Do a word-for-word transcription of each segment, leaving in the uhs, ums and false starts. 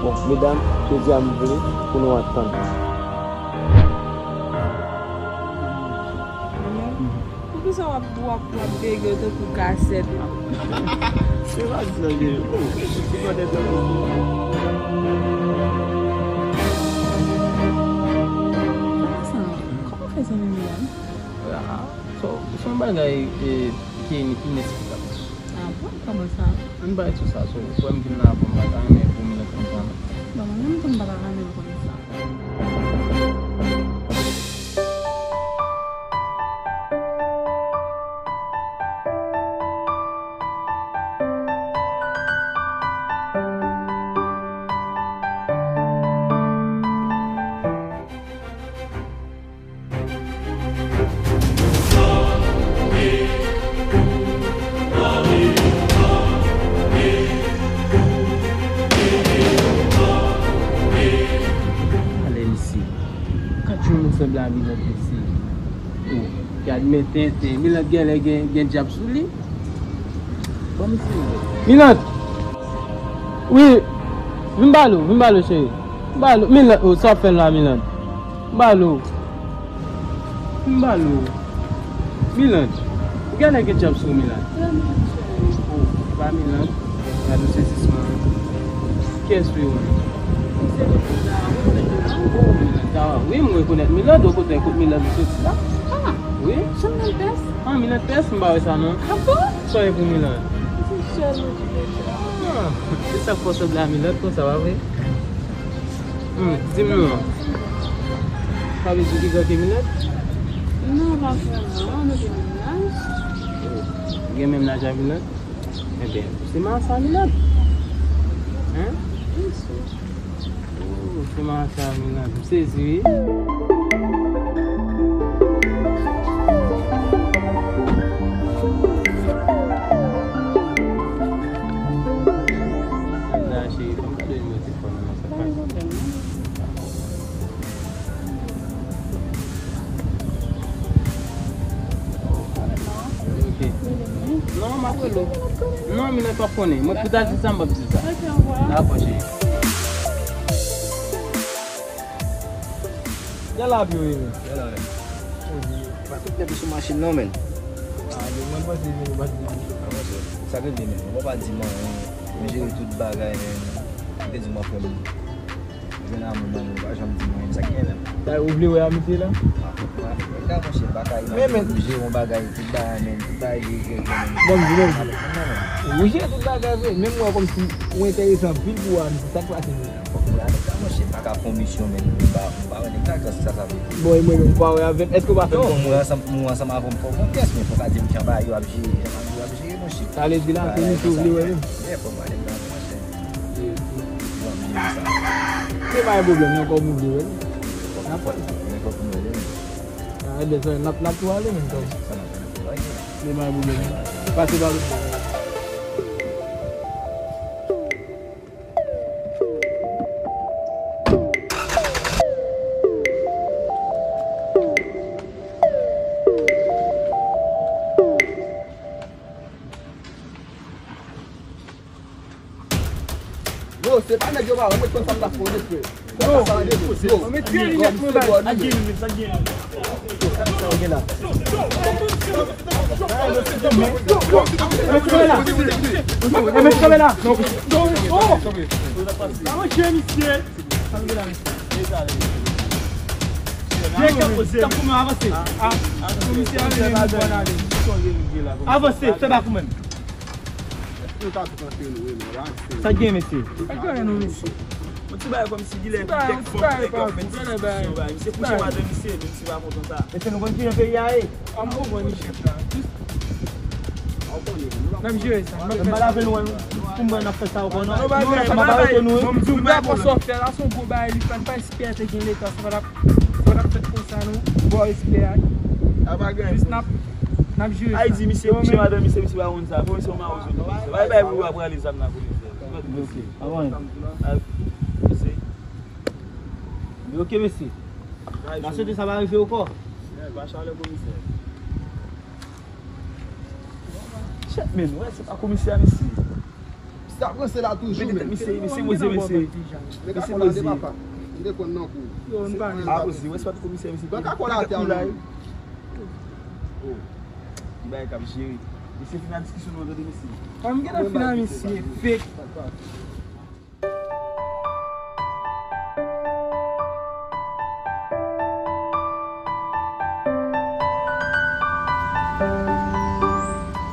Bon, medam, jodi a m vle pou nou antann. Poukisa w ap, w ap, w ap bege tankou kasèt la? Se pa di sa gen. Oh, se pa de tankou. Kòman fè zanmi m la? Ah, so, se yon bagay, eh, ki in-, inesplikab. Ah bon? Kòman sa? Ann bay sou sa, so, frè m vin la, bon, m pa ta renmen pou Milat konn sa, non. Bon, mwen menm tou, m pa ta renmen l konn sa. Ale, mesye. Kat jou nou fè blan Milat, mesye. Oh, gad men tenten. Milat genlè gen, gen dyab sou li. Milat! Wi! Vin ba l ou, vin ba l ou, cheri. Vin ba l ou. Milat, oh, sa w ap fè la, Milat? Vin ba l ou. Vin ba l ou. Milat. Ou genlè gen dyab sou ou, Milat. Oh, pa Milat. Gad yon sezisman. Kiyès ou ye, ou menm? Oh, Milat, ah, wi, m rekonèt Milat, ou kote, kote Milat soti la? Ah, wi. Jan Milat pès? Ah, Milat pès, m pa wè sa, non. Ah bon? Sa w ye pou Milat? Ah, se sa k fè w sanble a Milat konsa, pa vre? Hmm, di m non. Sa vle di w pi gran ke Milat? Non, pa vrèman. Nou gen menm laj. Ou gen menm laj a Milat? Enben, se Marsa Milat. Hein? Oh, se Marsa Milat. M sezi, wi. Ann la, cheri, fè m gade nimewo telefòn nan, sa fè. Ok. Non, m ap rele w. Non, Milat p ap konnen. Mwen pou ta di sa, m p ap di sa. Dakò, cheri. Jan l ap yo ye, men? Jan l ap yo. Paske w te sou machin nan, men. Ah, men mwen panse vini, w pa t di m. Sa k rive, men? Mwen pa di m anyen. Mwen jere tout bagay, men. Mwen te di w m ap fè m. Jwenn amoun nan, nou pa janm di mwen sa k gen menm. Sa ou vle wè a misye la? Ah, mwen, mwen, monchè, m pa ka imajine m jere yon bagay, tout bagay, men, tout bagay jere, jere, jere, men. Bon, m di nou, ou jere tout bagay vre, men m wè kòmsi ou enterese anpil pou a misye, sa k pase menm? Fòk mwen avèk sa, monchè, m pa ka pran misyon, men, m pa, m pa wè nèg la, sa, sa vle di. Bon, e mwen menm, ou pa wè avè l, èske ou pa fè l? Non, mwen ansanm, mwen ansanm avè w, m fè w konfyans, men fòk a di m jan bagay yo ap jere, jan bagay yo ap jere, monchè. Sa vle di la, se misye ou vle wè menm? Yeah, fòk mwen ale nan monchè. Se pa yon pwoblèm, nan kòm ou vle wè l. N ap wè l. Ah, ebyen, sa, n ap, n ap tou ale menm, kòm. Se pa yon pwoblèm. Pase pa lòt bò. Yo, se pa nèg yo pa wè, mwen konn sa m ta fè, frè. Yo, yo, mwen te limit mwen bay. Sa gen la. Mwen kanpe la. Mwen kanpe la. Sa manje misye. Direktè, tankou mwen avanse. Komisè a rele nou pou n ale. Avanse, fè bak ou menm. Sa gen, mesye? Sa gen, non, mesye? Yon ti bagay kòmsi Gilè ki tèk fòk, nèg yo ap fè ti diskisyon, bay. Misye kouche madanm misye, men misye pa kontan sa. Mesye, nou konn kijan peyi a ye? N ap jere sa. M pa lave lwen pou m wè n ap fè sa ankò, non. M ap arete nou, wi. M dakò sa w fè la, se yon gwo bagay li fè, n pa espere te gen leta, sa pa t ap, sa pa t ap fèt konsa, non. Bò espere a. Jis n ap, n ap jere sa. Ay di misye kouche madanm misye, misye pa konn sa. Komisè w mawozo, komisè. Bay, bay pou w ap rale zam nan, komisè. Ok, mesye. N ap swete sa pa rive ankò. Chèt, men, wè, se pa komisè a, mesye. T ap ranse la toujou, men. Mesye, mesye, poze, mesye. Mesye, poze. Yo, m pa gen. Ah, poze, wè, se pa t komisè, mesye. Bank akò la atè a, non. Oh. Li bagay k ap jere. Mesye, fin nan diskisyon nou, tande, mesye. Kòm m gentan fin nan misye, fake.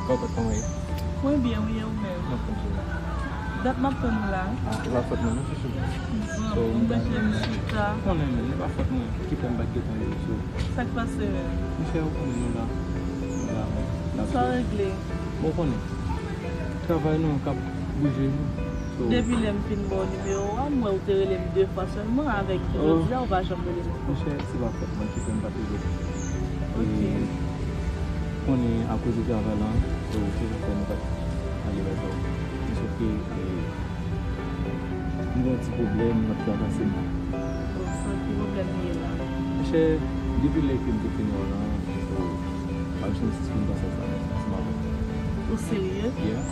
Kòkòt, kòman ye? Mwen byen, wi, e ou menm? Mwen konn la. Dat m ap tann ou la. Ah, e pa fòt mwen, non, chouchou. Bon, so, m mete m chita. Ou konnen, men, e pa fòt mwen. Ki fè m pa t gentan ye, so. Sa k pase menm? Monchè, ou konnen nou la. Nou la, men. Sa regle. Bon, ou konnen. Travay nou k ap bouje nou. So, depi lè m fin ba w nimewo a, m wè ou te rele m de fwa sèlman, avèk ki jodi a ou pa janm rele m ankò. Monchè, se pa fòt mwen ki fè m pa te rele w. Ok. E, konnen akoz de travay la, so, se sa k fè nou pa t ale wè sa w. Men sòf ke, e, m gen yon ti pwoblèm, m ap travèse. Bon, sa ki pwoblèm li ye la? Monchè, depi lè ke m te fini wè w la, so, pa janm sispann panse sa, men, ansanm avè m. Ou serye? Yeah.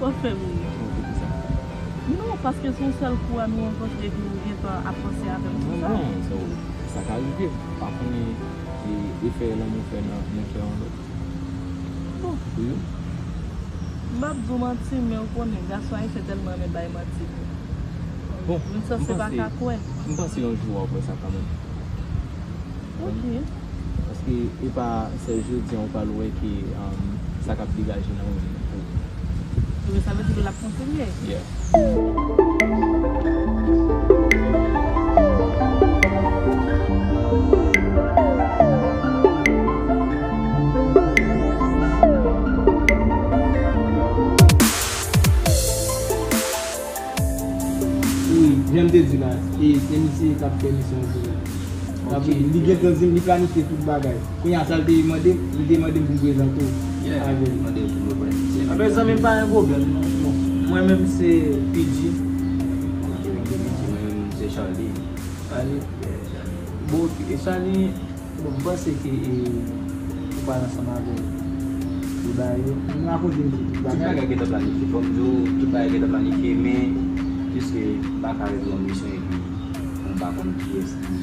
Ou fè m ri. Mwen te di sa. Non, paske se yon sèl kou a nou rankontre epi ou gentan ap panse avè m konsa. Non, non, sa, sa ka rive. Pa konnen e, efè lanmou fè nan, nan kè yon lòt. Bon. Wi. M p ap di w manti, men ou konnen, gason ayisyen tèlman renmen bay manti. Bon, m panse, m panse yon jou w ap wè sa kanmenm. Ok. Paske e pa sèl jodi a ou pral wè ke, um, sa k ap degaje nan ou menm tou. Ebyen, sa vle di ke l ap kontinye? Yeah. Wi, jan m te di la, e, se misye k ap fè misyon an tou la. Sa vle di, li gentan di m, li planifye tout bagay. Kounye a, sa l te mande m, li te mande m pou m prezante w avè l. Mande l pou mwen prezante. Anben, zanmi m, pa gen pwoblèm, non. Bon, mwen menm, se P G. Ok, ok, P G, mwen menm, se Charlie. Charlie. Bon, ok, e Charlie, bon, m panse ke, e, ou pale ansanm avè l. Li ba yo. M rakonte misye tout bagay. Tout bagay gentan planifye. Fò m di w, tout bagay gentan planifye, men, piske m pa ka rete yon misyon epi m pa konn kiyès ki,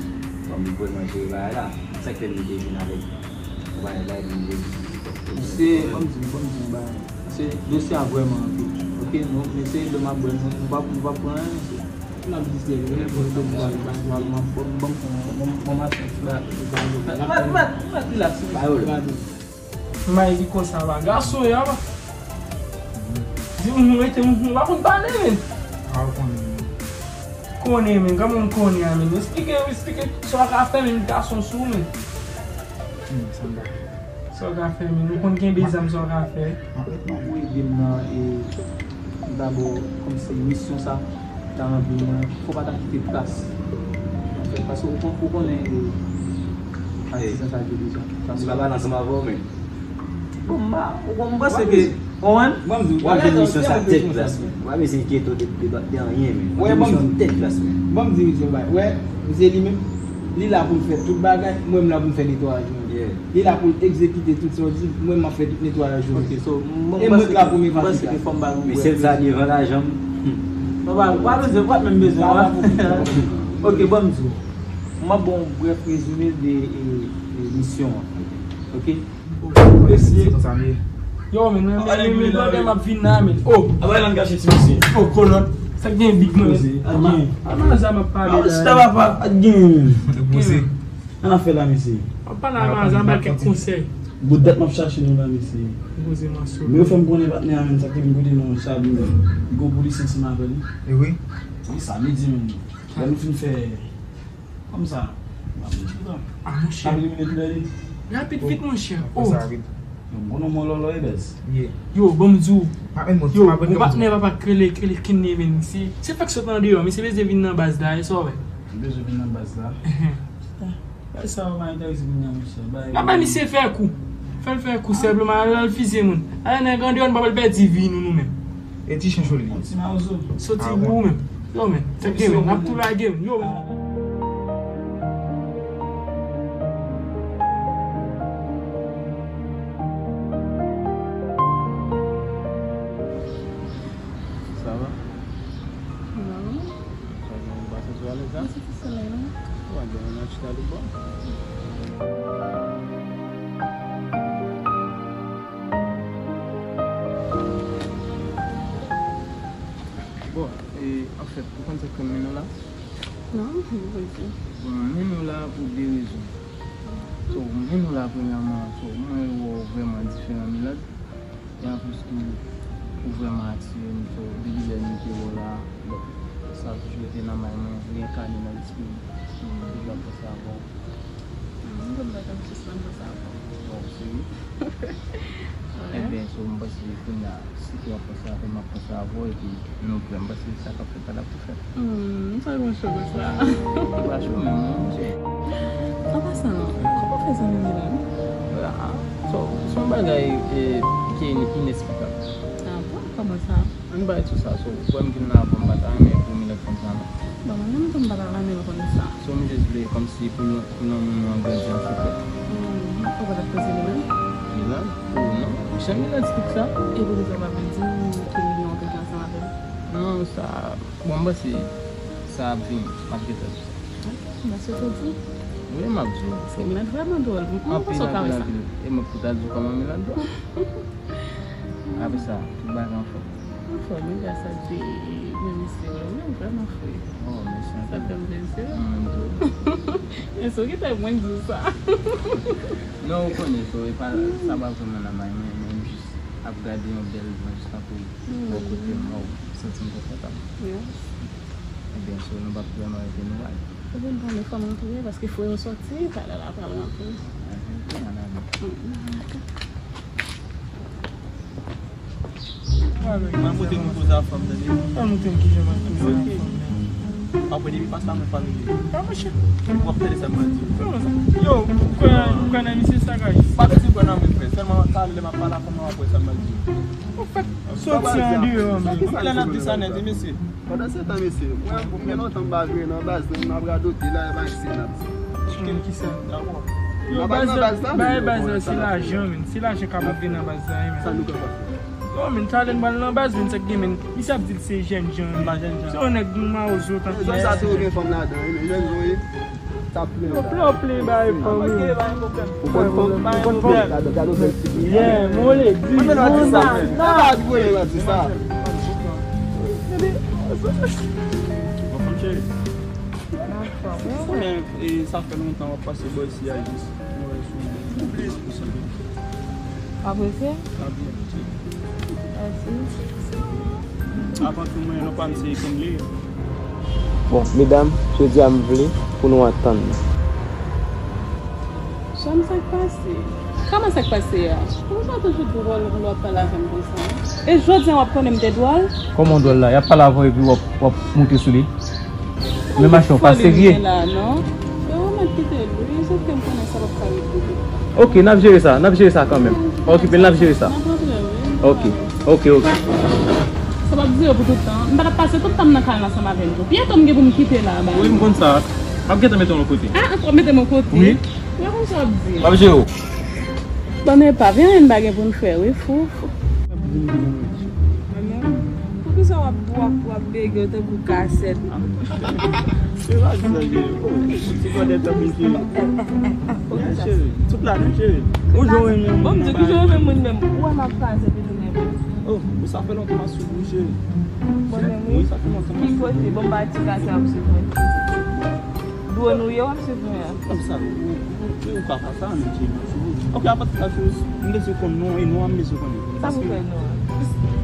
kòm, li vrèman jere bagay la. Sa k fè m te vin avèk yon bagay la epi m reyisi. Se, ban m di, ban m di yon bagay. Se dosye a vrèman anpil. Ok, nou, mesye, lè m ap bwè, nou, nou pa, nou pa pran anyen, mesye. N ap di se vre, bon, se bon, bon, bon, bon, bon, bon, bon, maten, ti bagay. Mèt, mèt, mèt, relax, relax. May li konsa la, gason ya. Di moun rete, moun pa konn pale, men. A, ou konnen, men. Konnen, men, kòman m konnen a, men? Esplike, esplike sa w ka fè, men, gason sou, men. Hmm, sa m pa. Sa w ka fè, men, ou konn kenbe zam, sa w ka fè. Ou ede m nan, e, dabò, kòmsi misyon sa ta anvi mwen, fò pa ta kite tras. Paske ou kon-, ou konnen, e, atizan sa te deja. Ti papa nan ansanm avè w, men. Bon, m pa, ou konn, m panse ke, w konprann? Ban m di w, w ap jwenn misyon sa tèt klas, men. W ap eseye enkyete w de, de, de anyen, men. Wè, ban m di w, tèt klas, men. Ban m di misye yon bagay. Wè, misye li menm, li la pou l fè tout bagay, mwen m la pou m fè netwayaj mwen. Yeah. Li la pou l egzekite tout sa w di, mwen m ap fè tout netwayaj ou. Ok, so, m, m panse ke, m panse ke fò m ba nou. Men sèl sa devan lajan m. Non, pa, pa bezwen, pa t menm bezwen, wè. Ok, ban m di w. M ap ba w yon brèf rezime de, e, e, misyon an. Ok? Mesye. Yo, men, men, men, men, men, men, m ap vin la, men. Oh! Aba lan gache ti mesye. Oh, kolòn. Sa k gen big man? Poze. Ama, ama zam ap pale la. Chita papa. Sa k gen? Poze. An afè la, mesye. Ap pale a Maza, ba kèk konsèy. Bon, dat m ap chache nou la, mesye. Poze mòso. Men yo fè m konnen patnè a menm, sa k te vin kote nou, Chabi menm. Li gon polis ansanm avè li. E wi. Wi, sa li di menm. Lè nou fin fè kòmsa, m ap di tout tan. Ah, monchè. Chabi elimine tou lè li. Rapid vit, monchè. Oh. Yon bon nonm lòlò e bèz. Yo, ban m di w. Yo, gon patnè papa k rele, k rele Kenny, men. Se, se fèk sot nan deyò, men se bezwen vin nan baz la, e sa w wè. Li bezwen vin nan baz la. Bay sa yo pa enterese moun nan, mesye. Bay. N ap bay misye fè kou. Fè l fè kou, senpleman, al, al fizye moun. Alè nèg andeyò, nou pa pral pèdi vi nou, nou menm. E ti chen choli. Yon ti mawozo. Soti pou ou menm. Yo, men. Tèt gen, men. N ap tou lage, men. Yo, men. Gade bò. Bon, e, anfèt, ou konn sa k fè m mennen w la? Non, m pa di. Bon, m mennen w la pou de rezon. So, m mennen w la premyèman, so, mwen wè w vrèman diferan, Milad. E anplis tou, ou vrèman atire m, so, depi lè m te wè w la, bon, sa toujou rete nan may mwen, reyènkane nan lespri m. Toujou ap panse avè w. M konn bagay m sispann panse avè w. Bon, serye? Wi. Ebyen, so, m panse kounye a, si ke w ap panse avè m, m ap panse avè w, epi nou vrèman, m panse sa k ap fèt la, l ap tou fèt. Hmm, m pa gen cho konsa. Ou pa cho menm, non, monchè. An pasan, kòman w fè zanmi Milad? Ah, so, se yon bagay, eh, ki ine-, inesplikab. Ah bon? Kòman sa? Ann bay sou sa, so, ou kwè m vin la avan, m pa ta renmen pou Milad konn sa, non. Bon, mwen menm tou, m pa ta renmen l konn sa. So, m jis vle kòmsi pou nou, pou nou, nou an grandi an sekrè. Hmm, ou pa t ap koze Milad? Milad? Oh, non. Jan Milad strik sa? E poukisa w pa vin di m ke li gen yon antre ansanm avè m? Non, sa, bon, m panse sa ap vini, m ap gentan di w sa. Ok, mèsi w te di. Wi, m ap di w. Paske Milad vrèman dwòl. Mwen panse w ka wè sa. Anpil, anpil. E mwen pou ta di w kòman Milad dwòl. Apre sa, tout bagay anfòm. Anfòm, wi, gras a Dye, men misye vrèman, vrèman fre. Oh, mèsi anpil. Sa fè m plezi. Mwen tou. E si w kite mwen di w sa. Non, ou konnen, so, e pa, sa pa vrèman nan may mwen, men m jis ap gade yon bèl, mwen jis tankou bò kote m, waw, m santi m konfòtab. Yes. Ebyen, so, nou p ap vrèman rete nou al. Ebyen, bon, men fò m rantre, paske fre yo sòti, talè la pral rantre. Ann ale. Mm, mm, ok. Mwen montre nou koze a fanm, tande? Mwen montre nou kijan mwen koze a fanm nan. Apre depi pasta mwen pa rive. Ah, monchè. W ap tande sa m pral di w. Kòman sa? Yo, ou kwè, ou kwè nan misye sa, guys? Pa bezwen kwè nan mwen, frè. Sèlman, talè lè m ap pale a fanm nan, w ap wè sa m pral di w. Ou fèk soti andeyò, men. Kilè n ap di sa nèt, wi, mesye? Pandan se tan, mesye, mwen, pou fè lontan m pa jwe nan baz, nan, m ap radote la, e pa se n ap di. Chicken ki sa? Dakò. Yo, baz la, bay baz la, se lajan, men. Se lajan k ap antre nan baz la, men. Sa nou ka fè? Yo, men, talè m pral nan baz, men, sa k gen, men. Misye ap di l se jènjan, men. M pa jènjan. Se yon nèg nou mawozo, tankou. Zòn sa tou gen fanm ladan, wi, men jènjan, wi. Yo, plè, plè, bay fanm, wi. Ou konn fanm, ou konn fanm. Gade, gade, bèl ti fi. Yeah, mwen legliz, mwen nan. Nan, pa di sa. Bon, fanm cheri. Ou konnen, e, sa fè lontan w ap pase bò isi a jis. Mwen wè sou ou. Apresye? Apresye. Mèsi. Avan tou, mwen, non pa m se Kenley. Bon, medam, jodi a m vle pou nou antann nou. Chòm, sa k pase? Kòman sa k pase a? Poukisa w toujou dwòl lè w ap pale avè m konsa? E jodi a w ap konnen m te dwòl? Kòman w dwòl la? Y ap pale avè w epi w ap, w ap moute sou li? Men machin w pa serye. Frè, ou mèt kite l, wi, jodi a m konnen sa p ap ka ret pou tout tan. Ok, n ap jere sa, n ap jere sa kanmenm. Pa okipe l, n ap jere sa. N ap rantre, wi. Ok, ok, ok. Sa p ap dire pou tout tan. M pa t ap pase tout tan m nan kay la ansanm avè l tou. Byento m gen pou m kite la, ba. Wi, m konn sa. M ap gentan mete w yon lòt kote. Ah, ankò mete m yon kote? Wi. Wi, konn sa w ap di. M ap jere w. Bon, men pa vin anyen m pa gen pou m fè, wi, fou, fou. Poukisa w ap, w ap, w ap bege w tankou kasèt? Se pa di sa, cheri. Oh, ti kòdèt tankou cheri. Cheri, tout la, non, cheri. Ou jwe renmen moun. Bon, m di ki jwe renmen moun menm. Ou wè m ap kaze epi tounen pou. Oh, sa fè lontan m ap swiv ou, cheri. Bon, men wi. Wi, sa fè lontan m ap swiv ou. Ki kote? Bon, m pa ti kaze ap swiv mwen. Dwòl ou ye, w ap swiv mwen an. Kòmsa, ou, ou, ou, ou ka fè sa, men, cheri. Ok, apa tout sa, cheri, m bezwen konn non, e non an, m bezwen konnen. Sa pou fè non an?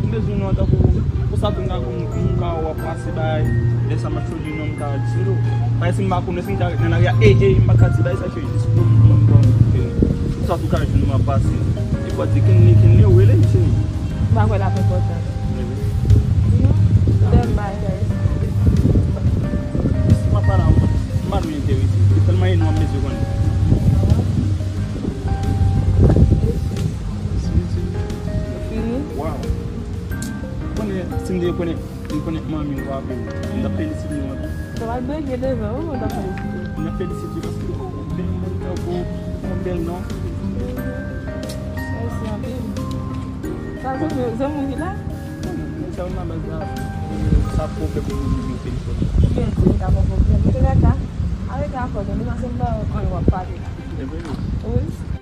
M bezwen non an tankou, pou sa tou m ka konn, m ka wè w ap pase bay, lè sa m ap chonje non, m ka di se ou. Paske si m pa konnen, si m ta ret nan lari a, ey, ey, m pa ka di bay sa, cheri, jis pou m konn, bon, ok. Pou sa tou ka jwenn mwen ap pase. E fò di, Kenley, Kenley, ou rele m, cheri. M pa kwè l ap enpòtan. Bèl bagay. M ap pale a ou, m pa nou enterese. Se sèlman e non an m bezwen konnen. Fini? Waw. Konnen, si m te konnen, m konnen manmi w, papi w, m t ap felisite nou anpil. Sa va bege devan ou, ou t ap felisite? M t ap felisite paske ou bèl moun tankou, ou bèl non. Mèsi anpil. Sa zanmi, zanmi w ki la? Mwen sa nan baz la, sa pwoblèm pou nou di yo telefòn. Byen di, li ka pran pwoblèm. Mwen te ka ka. Arete afè w, tande, paske m pa wè kòman w ap pale la. Wi.